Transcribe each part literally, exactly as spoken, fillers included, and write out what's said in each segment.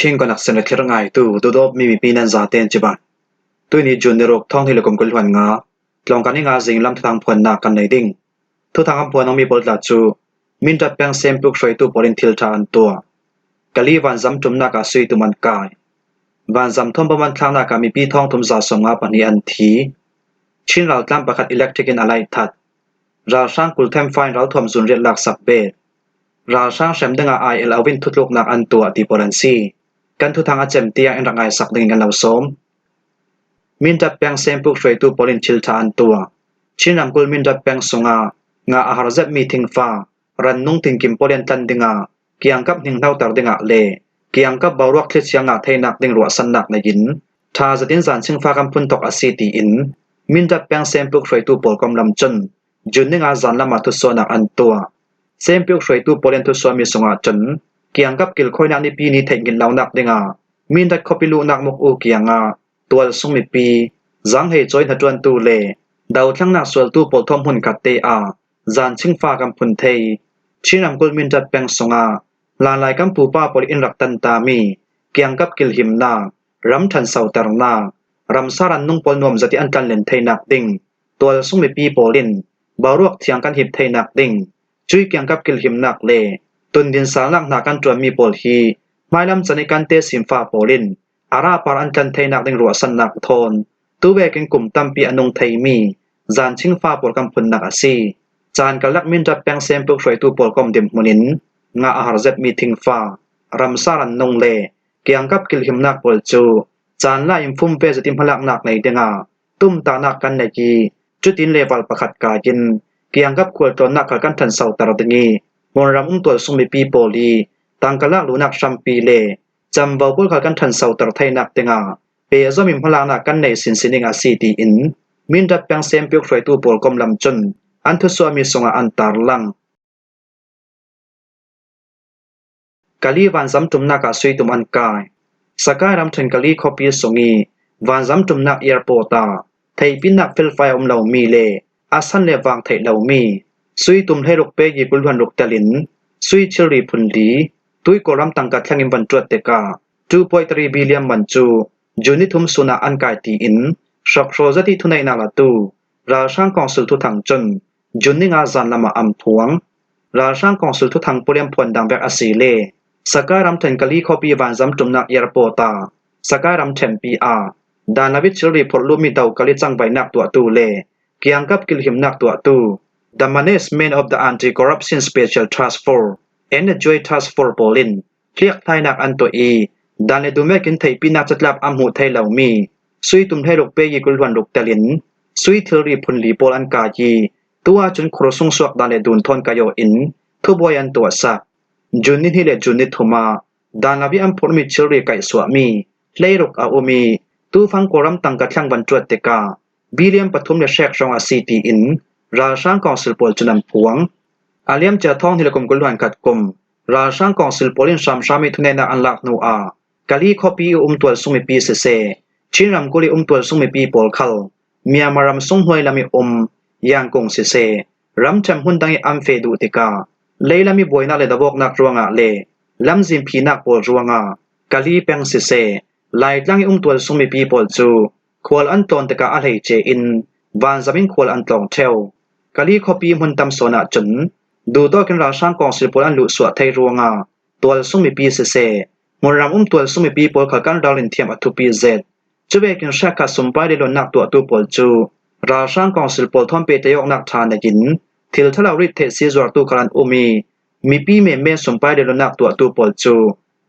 Chin Connection le thlir ngaitu, duhdawtmi mipi nan zaten cibai. Tuini June ni ruk, thawng hnih le kum kul hluan nga, tlawngkal ni nga zing lam thuthang phuannak kan nei ding. Thuthang an phuan awmi pawl tla cu Mindat peng sempuk hruaitu pawl in thil ṭha an tuah. Kali vanzam ṭumnak ah sui tum an kai. Vanzam thawn bom an thlaknak ah mipi thawng thum za sawm nga pahnih an thi. Chin raltlan pakhat electric in a laih that. Ralhrang kulthem fa in ralthuam zun riat laksak bet. Ralhrang hrem dingah I L O in thutluknak an tuah ti pawl an si. Kan thuthang a cem tiang in rak ngaisak dingin kan lo sawm. Mindat peng sempuk hruaitu pawl in thil ṭha an tuah. Chin ramkulh Mindat peng sungah ngah a har zetmi thingfa, rannung tinkim pawl in tlan dingah, kiangkap hninghnoter dingah le kiangkap boruak thlichia ngah theinak ding ruahsannak neiin ṭha zetin zanching fa kan phun thawk a si, tiin Mindat peng sempuk hruaitu pawl kom lam cun June ni nga zan lamah thusuahnak an tuah. Sempuk hruaitu pawl in thusuahmi sungah cun kiangkap kilkhawinak nipi ni theih ngilh lonak dingah Mindat khuapi luhnak muk u kiangah tualsung mipi, zanghei cawi hnaṭuantu le dothlengnak sualtu pawl thawn hmunkhat te ah zanching fa kan phun thei. Chin ramkulh Mindat peng sungah hlanlai kan pupa pawl in rak tantami kiangkap kilhimnak, ram ṭhansoternak, ramsa rannung pawl nuam zetin an tlanlen theinak ding, tualsung mipi pawl in boruak thiang kan hip theinak ding, cui kiangkap kilhimnak le tundin salnak hna kan ṭuanmi pawl hi hmailam can i kan tesim fa pawl in a rah par an tlan theinak ding ruahsannak thawn tuvekin kum tampi a nung theimi zanching fa pawl kan phunnak a si. Caan karlak Mindat peng sempuk hruaitu pawl kom dinhmun in ngah a har zetmi thingfa, ramsa rannung le kiangkap kilhimnak pawl cu caan la in fum ve zetin hmalaknak nei dingah tumtahnak kan nei i, cutin level pakhat kai in kiangkap khualtlawnnak khal kan ṭhansoter ding i, hmunram um tualsung mipi pawl i tangka lak luhnak hrampi le camvo pawl khal kan ṭhansoter theinak dingah pehzom in hmalaknak kan nei sinsin ding a si, tiin Mindat peng sempuk hruaitu pawl kom lam cun an thusuahmi sungah an tarlang. Kali vanzam ṭumnak ah sui tum an kai. Sakai ramṭhen Kali khuapi sung i vanzam ṭumnak airport ah theihpinak felfai a um lomi le a san le vang theih lomi sui tum hleiruk pegi kul hluan ruk telin sui thilri phun li tuikulh ram tangka thlengin van ṭuat tikah two point three billion man cu June ni thum sun ah an kai, tiin hrawkhrol zet i thuneihnak latu ralhrang kawngsil thuthang cun June ni nga zan lamah an phuang. Ralhrang kawngsil thuthang pulian phuan dang vek a si le Sakai ramṭhen Kali khuapi vanzam ṭumnak airport ah Sakai ramṭhenpi ah dan lo i thilri phurh luhmi dokal i cangvaihnak tuahtu le kiangkap kilhimnak tuahtu The Management of the Anti-Corruption Special Task Force and the Joint Task Force pawl in hliakthlainak an tuah i, dan le dun vekin theihpinak catlap an hmuh thei lomi sui tum hleiruk pegi kul hluan ruk telin sui thilri phun li pawl an kai i, tu ahcun khursung suak dan le dun thawn kaih aw in thubuai an tuahsak. June ni hnih le June ni thum ah dan lo i an phurhmi thilri kaihsuahmi hleiruk a um i, tufang Kawlram tangka thleng van ṭuat tikah billion pathum le hrek hrawng a si, tiin ralhrang kawngsil pawl cun an phuang. A liamcia thawng hnih le kum kul hluan khat kum ralhrang kawngsil pawl in hramhram i thuneihnak an lak hnu ah Kali khuapi i um tualsung mipi siseh, Chin ramkulh i um tualsung mipi pawl khal Myanmar ram sung hnuai lam i um Yangon siseh, ramṭhen hmun dang i an feh duh tikah leilam i buainak le dovawknak ruangah le lamzin phinak pawl ruangah Kali peng siseh, Laitlang i um tualsung mipi pawl cu khual an tlawn tikah a hleice in vanzam in khual an tlawng ṭheu. Kali khuapi hmun tam sawn ahcun duhtawk in ralhrang kawngsil pawl an luhsuah thei ruangah tualsung mipi siseh, hmunram um tualsung mipi pawl khal kan ralrin thiam a thupi zet. Cuvekin hrekkhat sumpai le luannak tuahtu pawl cu ralhrang kawngsil pawl thawn pehtlaih awknak ṭha neiin thil ṭhalo rit theih si zuartu khal an um i, mipi menmen sumpai le luannak tuahtu pawl cu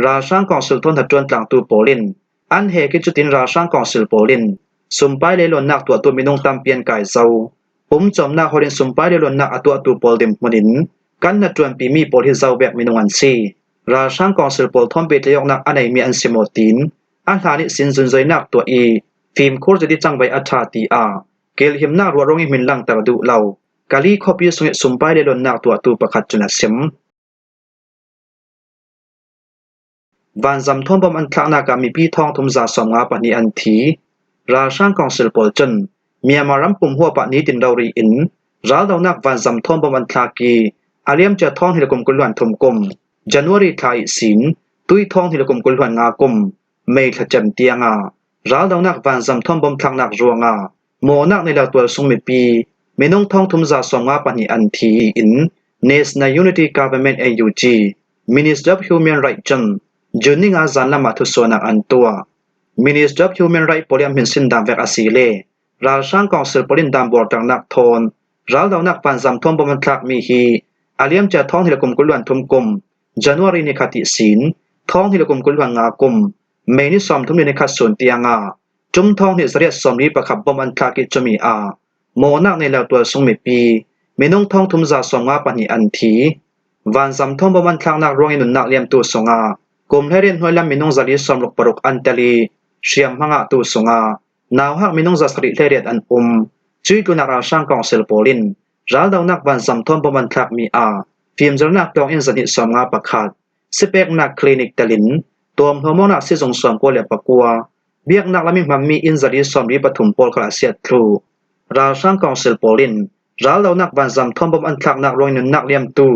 ralhrang kawngsil thawn hnaṭuan tlangtu pawl in an hek i, cutin ralhrang kawngsil pawl in sumpai le luannak tuahtu minung tampi an kai zo. Pumcawmnak holh in sumpai le luannak a tuahtu pawl dinhmun in kan hnaṭuanpimi pawl hi zo vek minung an si. Ralhrang kawngsil pawl thawn pehtlaih awknak a neimi an si maw tiin a hlan ihsin zunzoinak tuah i, fimkhur zet i cangvai a ṭha tiah kilhimnak ruah ruang i hmin langter duh lo Kali khuapi sung i sumpai le luannak tuahtu pakhat cun a sim. Vanzam thawn bom an thlaknak ah mipi thawng thum za sawm nga pahnih an thi. Ralhrang kawngsil pawl cun Myanmar ram pumhuap ah nitin rori in raldonak vanzam thawn bom an thlak i, a liamcia thawng hnih le kum kul hluan thum kum January thla ihsin Tui thawng hnih le kum kul hluan nga kum May thla cem tianga raldonak vanzam thawm bom thlaknak ruanga mawhnak nei lo tualsung mipi minung thawng thum za sawm nga pahnih an thi in National Unity Government, N U G, Ministry of Human Rights cun June ni nga zan lamah thusuahnak an tuah. Ministry of Human Rights pawl i an hmin sin dan vek a si le ralhrang kawngsil pawl in dan buarternak thawn raldonak vanzam thawm bom an thlakmi hi a liamcia thawng hnih le kum kul hluan thum kum January ni khat ihsin thawng hnih le kum kul hluan nga kum May ni sawm thum le ni khat sun tianga ṭum thawng hnih zariat sawmli pakhat bom an thlak i cumi ah mawhnak nei lo tualsung mipi minung thawng thum za sawm nga pahnih an thi. Vanzam thawm bom an thlaknak ruangin nunnak liamtu sungah kum hleiriat hnuai lam minung zali sawm ruk paruk an tel i hriamhma ngahtu sungah nauhak minung za sarih hleiriat an um. Cui tlunah ralhrang kawngsil pawl in raldonak vanzam thawm bom an thlakmi ah fimzirnak tlawngin zahnih sawm nga pakhat, sipeknak clinic telin tuamhlawmawknak sizung sawmkua le pakua, biaknak lam i hmanmi inn zali sawmli pathum pawl khal a siat thluh. Ralhrang kawngsil pawl in raldonak vanzam thawm bom an thlaknak ruangin nunnak liamtu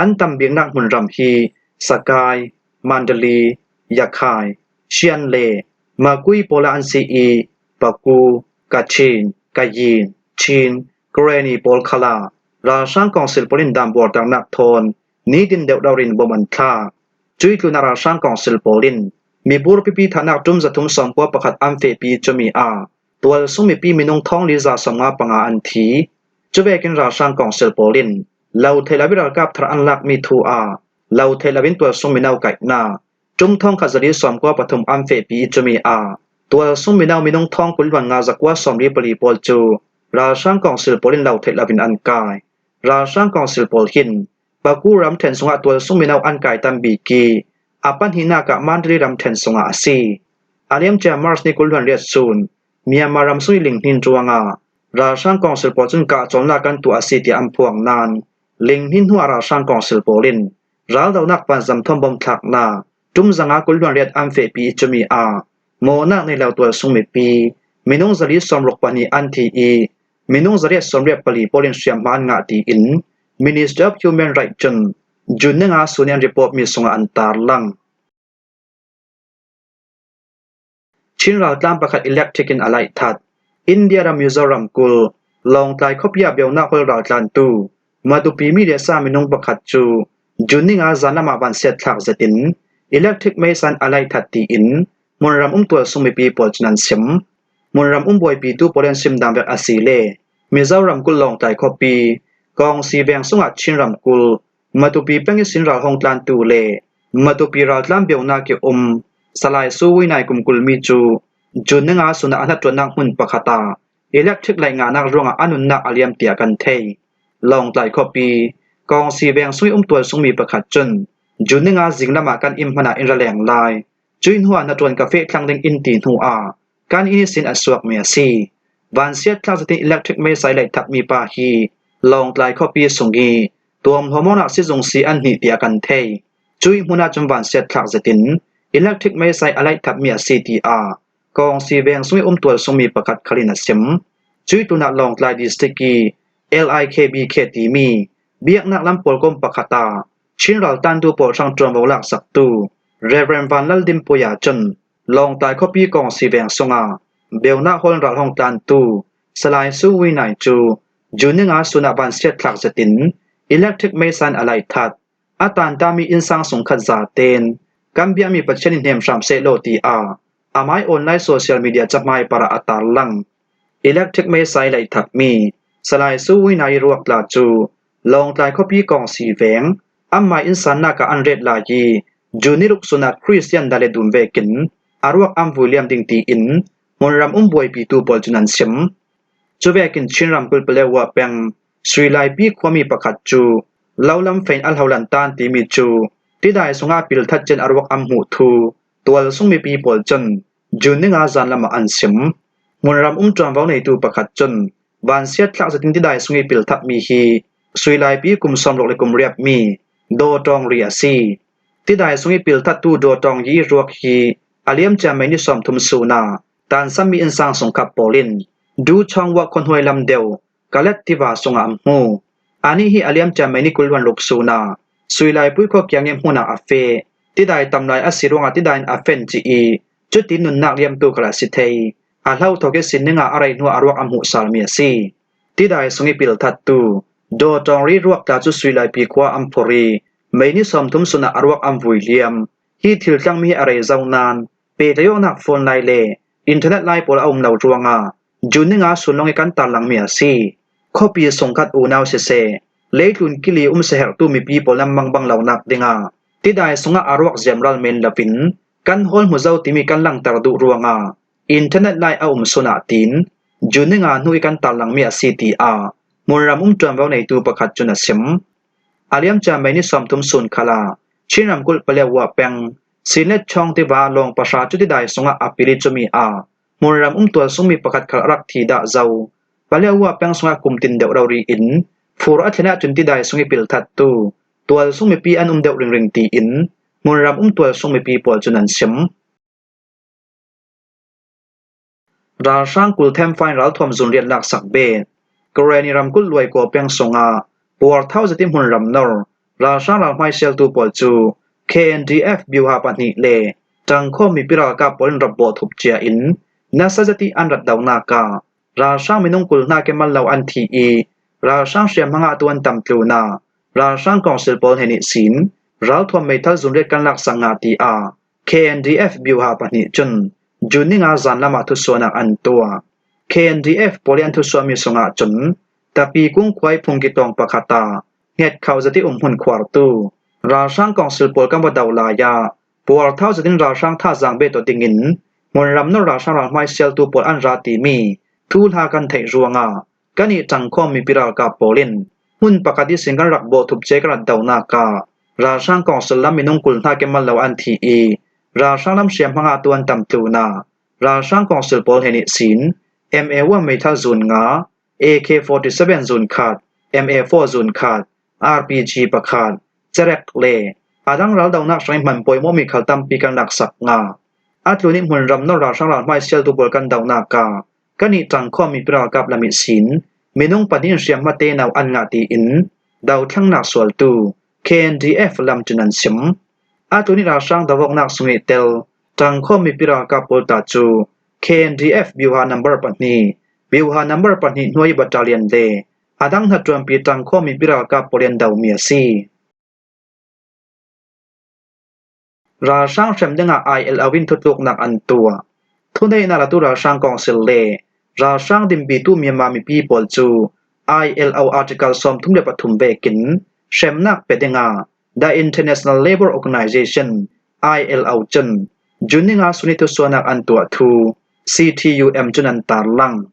an tam biknak hmunram hi Sakai, Mandalay, Yakhai, Shan le Magway pawl ah an si i Paku, Kachin, Kayin, Chin, Karenni pawl khal ah ralhrang kawngsil pawl in dan buarternak thawn nitin deuhdeuh in bom an thlak. Cui tlunah ralhrang kawngsil pawl in mibur pipi thahnak ṭum zathum sawmkua pakhat an fehpi cumi ah tualsung mipi minung thawng li za sawm nga panga an thi. Cuvekin ralhrang kawngsil pawl in lo theih lo i ralkap thar an lakmi thu ah lo theih lo in tualsung mino kaihnak ṭum thawng khat zali sawmkua pathum an fehpi i cumi ah tualsung mino minung thawng kul hluan nga zakua sawmli pali pawl cu ralhrang kawngsil pawl in lo theih lo in an kai. Ralhrang kawngsil pawl hin Paku ramṭhen sungah tualsung mino an kai tam bik i a pahnihnak ah Mandalay ramṭhen sungah a si. A liamcia March ni kul hluan riat sun Myanmar ram sung i linghnin ruangah ralhrang kawngsil pawl cun kahcawlnak kan tuah a si tiah an phuang nain linghnin hnuah ralhrang kawngsil pawl in raldonak vanzam thawm bom thlaknak ṭum zanga kul hluan riat an fehpi i cumi ah mawhnak nei lo tualsung mipi minung zali sawm ruk pahnih an thi i minung zariat sawmriat pali pawl in hriamhma an ngah tiin Ministry of Human Rights cun June ni nga sun i an report mi sungah an tarlang. Chin raltlan pakhat electric in a laih that. India ram Mizoram kul Lawngtlai khuapi ah biaunak hawl raltlantu Matupi mi le sa minung pakhat cu June ni nga zan lamah vansiat thlak zetin electric meisa in a laih that tiin hmunram um tualsung mipi pawl cun an sim. Hmunram um buaipitu pawl in an sim dan vek a si le Mizoram kul Lawngtlai khuapi Kawngsi veng sungah Chin ramkulh Matupi peng ihsin ral hong tlantu le Matupi raltlan biaunak i um Salai Su Win Nai kum kul mi cu June ni nga sun ah a hnaṭuannak hmun pakhat ah electric laih ngahnak ruangah a nunnak a liam tiah kan thei. Lawngtlai khuapi Kawngsi veng sung i um tualsung mi pakhat cun June ni nga zing lamah kan inn hmanh ah in ra leng lai. Cui hnuah hnaṭuan ka feh thlang ding in ti hnuah kan inn ihsin a suakmi a si. Vansiat thlak zetin electric meisa i laih thakmi pa hi Lawngtlai khuapi sung i tuamhlawmawknak sizung si an hnih tiah kan thei. Cui hmun ahcun vansiat thlak zetin electric meisa i a laih thakmi a si tiah Kawngsi veng sung i um tualsung mi pakhat khal in a sim. Cui tlunah Lawngtlai district i L I K B K timi biaknak lam pawlkom pakhat ah Chin raltlantu pawl hrang ṭuanvo laksaktu Reverend Van Lal Dim Puai ah cun Lawngtlai khuapi Kawngsi veng sungah biaunak hawl ral hong tlantu Salai Su Win Nai cu June ni nga sun ah vansiat thlak zetin electric meisa in a laih that. A tantami innsang sung khat zaten kan biakmi Pathian in hnem hram seh law tiah amai online social media cahmai parah a tarlang. Electric meisa i laih thakmi Salai Su Win Nai i ruak tla cu Lawngtlai khuapi Kawngsi veng anmai innsannak ah an ret lai i June ni ruk sun ah Khristian dale dum vekin a ruak an vui liam ding tiin hmunram um buaipitu pawl cun an sim. Cuvekin Chin ramkulh Paletwa peng Sui Laipi khuami pakhat cu lo lam fein a hlolan tan timi cu tidai sungah pil that cian a ruak an hmuh thu tualsung mipi pawl cun June ni nga zan lamah an sim. Hmunram um ṭuanvo neitu pakhat cun vansiat thlak zetin tidai sung i pil thatmi hi Sui Laipi kum sawmruk le kum riatmi Daw Tawng Ri a si. Tidai sung i pil thattu Daw Tawng Ri i ruak hi a liamcia May ni sawmthum sun ah tansammi innsang sungkhat pawl in Du Chawng Wak khuahnuai lam deuh Kalet tiva sungah an hmu. Anih hi a liamcia May ni kul hluan ruk sun ah Sui Laipui khua kiang i hmun ah a feh. Tidai tamlai a si ruangah tidai in a fen ci i, cuti nunnak liamtu khal a si thei. A hlauthawk i sin ninga a rei hnuah a ruak a hmuhsal mi a si. Tidai sung i pilthattu Daw Tawng Ri ruak tla cu Suilaipi khua an phurh i, May ni sawmthum sunah a ruak an vui liam. Hi thil tlang mi hi a rei zo nain, pehtlaihawknak phone lai le internet lai pawl a um lo ruangah June ni nga sun lawng i kan tarlang mi a si. Khuapi sungkhat unau siseh, leitlun kili um seherhtu mipi pawl nan mangbang lonak dingah tidai sungah a ruak ziamral men loin kan hawl hmu zo timi kan langter duh ruangah internet lai a um sunah tiin June ni nga hnu i kan tarlang mi a si, tiah hmunram um ṭuanvo neitu pakhat cun a sim. A liamcia May ni sawmthum sun khalah Chin ramkulh Paletwa peng Sinlet Chawng tiva lawng pahra cu tidai sungah a pil i cumi ah hmunram um tualsungmi pakhat khal a rak thi dah zo. Paletwa peng sungah kum tin deuh rori in fur a thlen ahcun tidai sung i pilthattu tualsung mipi an um deuh ringring tiin hmunram um tualsung mipi pawl cun an sim. Ralhrang kul themfa in ralthuam zunriat laksak bet. Karenni ramkulh Luaikaw peng sungah puarthau zet i hmunram nor ralhrang ralhmai sialtu pawl cu K N D F biuha pahnih le ṭangkhawm mipi ralkap pawl in rak bawh thup cia in nasa zet i an rat donak ah ralhrang minung kul hna kemal lo an thi i ralhrang hriamhma ngahtu an tam tlunah ralhrang kawngsil pawl hnen ihsin ralthuam meithal zunriat kan laksak hnga, tiah K N D F biuha pahnih cun June ni nga zanlam ah thusuahnak an tuah. K N D F pawl i an thusuahmi sungah cun Tapikung khua i phung kitawng pakhat ah hnget khauh zet i um hmun khuartu ralhrang kawngsil pawl kan va do lai ah puarthau zet in ralhrang thazaang bet aw dingin hmunram nor ralhrang ralhmai sialtu pawl an ra timi thuhla kan theih ruangah kan i ṭangkhawm mipi ralkap pawl in hmun pakhat ihsin kan rak bawh thup cia i kan rat donak ah ralhrang kawngsil lam minung kul hna kemal lo an thi i ralhrang lam hriamhma ngahtu an tam tlunah ralhrang kawngsil pawl hnen ihsin M A one meithal zun nga, A K forty seven zun khat, M A four zun khat, R P G pakhat, cerek le a dang raldonak hrang i hman pawimawhmi khal tampi kan laksak hnga. A tlun i hmunram nor ralhrang ralhmai sialtu pawl kan donak ah kan i ṭangkhawm mipi ralkap lam ihsin minung pahnih in hriamhma te no an ngah tiin dothlengnak sualtu K N D F lam cun an sim. A tlun i ralhrang doawknak sung i tel ṭangkhawm mipi ralkap pawl ta cu K N D F biuha number pahnih, biuha number pahnih hnuai i battalion le a dang hnaṭuanpi ṭangkhawm mipi ralkap pawl in domi a si. Ralhrang hrem dingah I L O in thutluknak an tuah. Thuneihnak latu ralhrang kawngsil le ralhrang dinpitu Myanmar mipi pawl cu I L O Article sawmthum le pathum vekin hremnak pe dingah The International Labour Organization, I L O cun June ni nga sun i thusuahnak an tuah thu C T U M cun an tarlang.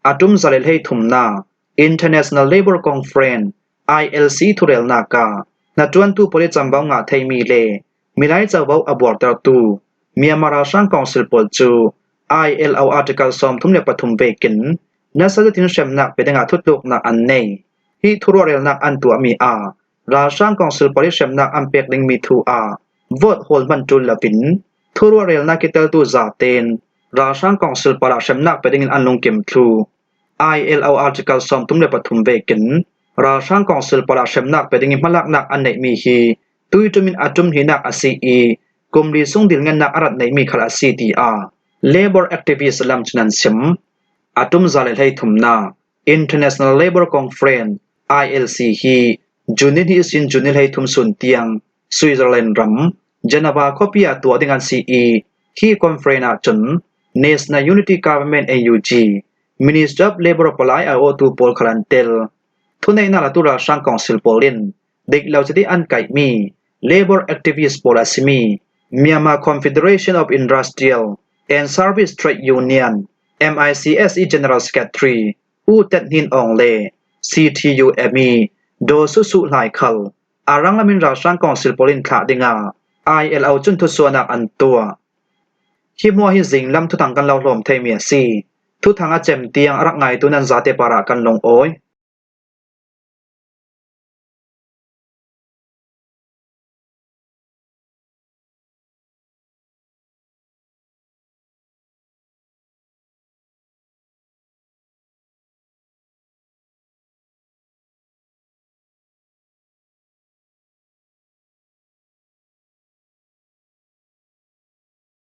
A ṭum za le hleithumnak International Labour Conference, I L C thurelnak ah hnaṭuantu pawl i camvo ngah theimi le milai covo a buartertu Myanmar ralhrang kawngsil pawl cu I L O Article sawmthum le pathum vekin nasa zetin hremnak pe dingah thutluknak an nei. Hi thuruahrialnak an tuahmi ah ralhrang kawngsil pawl i hremnak an pek dingmi thu ah vote hawl hman ṭul loin thuruahrialnak i teltu zaten ralhrang kawngsil pawl ah hremnak pe dingin an lungkim thlu. I L O Article sawmthum le pathum vekin ralhrang kawngsil pawl ah hremnak pe ding i hmalaknak an neihmi hi tuiṭum in a ṭum hnihnak a si i kum li sung dilngennak a rat neihmi khal a si, tiah labour activist lam cun an sim. A ṭum za le hleithumnak International Labour Conference, I L C hi June ni hnih ihsin June ni hleithum sun tiang Switzerland ram Geneva khuapi ah tuah ding an si i hi conference ah cun National Unity Government, N U G, Ministry of Labour palai a awtu pawl khal an tel. Thuneihnak latu ralhrang kawngsil pawl in dik lo zet i an kaihmi labour activist pawl a simi Myanmar Confederation of Industrial and Service Trade Union, M I C S i General Secretary U Tet Hnin Aung le C T U M i Daw Susu Hlai khal a ranglam in ralhrang kawngsil pawl in thlah dingah I L O cun thusuahnak an tuah. Hi hmuah hi zinglam thuthang kan lo hlawm theimi a si. Thuthang a cem tiang a rak ngaitu nan zate parah kan lungawi.